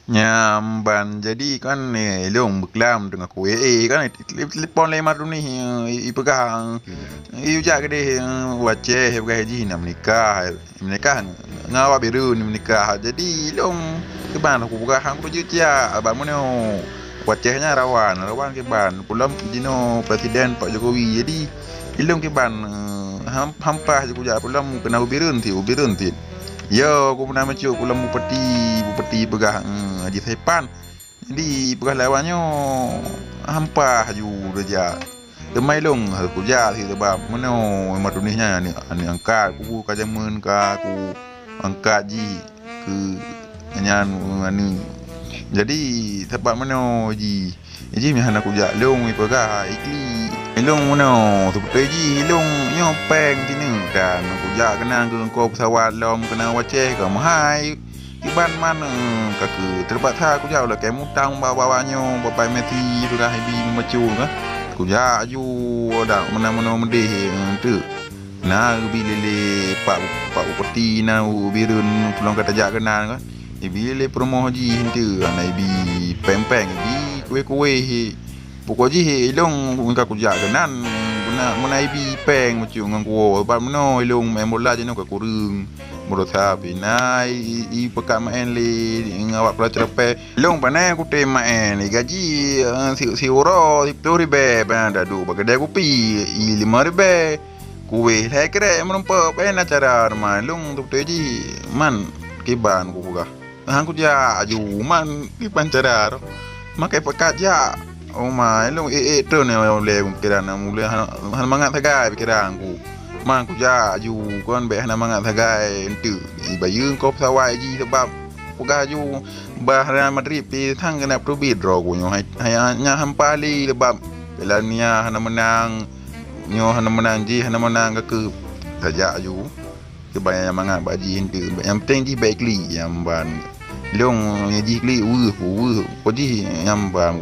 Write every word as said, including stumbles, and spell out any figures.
Nyam ban jadi kan, eh, ilong beuklam teungoh kueh, eh, kan telepon lé Marduni, eh, ipeugah, eh, ijak keudeh, eh, u Aceh, ipeugah jih na meunikah, meunikah ngon awak Bireuen meunikah. Jadi ilong kiban kupeugah han kupeujeuet jak, ban meunyoe u Aceh nyan rawan, rawan kiban. Peulom jinoe presiden Pak Jokowi. Jadi ilong kiban, eh, ham-, hampah jih kujak peulom keunan u Bireuen cit, u Bireuen cit. Yo, ku meunan meucok peulom bupati, bupati peugah, eh, Haji Saipan. Jadi peugah lé awak nyoe hampah ju reujak. Teuma ilong harôh kujak cit sabab meunyoe Marduni nyan aneuk, aneuk angkat, ku ka jameun ka ku angkat jih keu nyan aneuk. Jadi sabab meunyoe jih, jih meuhana kujak, ilong ipeugah iklik. Ilong meunyoe seupeuti jih ilong nyoe péng sineuk dan kujak keunan keu eungkôt peusawat lom keunan u Aceh ka meuhai. Kiban man, eh, ka keu teupaksa kujak u lakée mutang bak awak nyoe, bapak Messi peugah ibi meumeucue ka. Kujak aju dak meunan-meunan meudeh, eh, teuk. Na ibi lé lé pak, pak bupati na u Bireuen tulông ka tajak keunan ka. Ibi lé peurumoh jih enteuk, na ibi péng-péng, ibi kueh-kueh. Pokok jih ilong ka kujak keunan, meunan, meunan ibi péng meucue ngon kuwoe. Sabab meunoe ilong maén bola jinoe ka kureueng. Baroesa pih na i, i, i peukat maén lé ngon awak Pulo Ceureupe. Ilong pane kutem maén, i gaji, eh, si, siuroe siplôh ribée, pane daduek bak keudè kupi, i limong ribée. Kueh lhèe krek meurumpok, pane acara teuma ilong teubeutôi jih man kiban kupeugah. Han kujak aju man kiban cara roh. Makai peukat jak. Oh ma, ilong ék-ék treun nyang ulée pikiran, nyang ulée hana, hana mangat sagai pikiran ku. Man kujak aju kon bék hana mangat sagai enteuk. Ibayeue kop sawai jih sabab peugah aju bah Real Madrid pi sang keuneuk peuteubiet droe ku nyoe. Hai, hai nyan hampa lé sabab Piala Dunia hana meunang, nyoe hana meunang jih, hana meunang ka keuh tajak aju. Keubanyak mangat bak jih enteuk. Nyang penting jih bék klik nyang ban. Long nyang jih klik weueh, weueh. Ko jih nyang ban.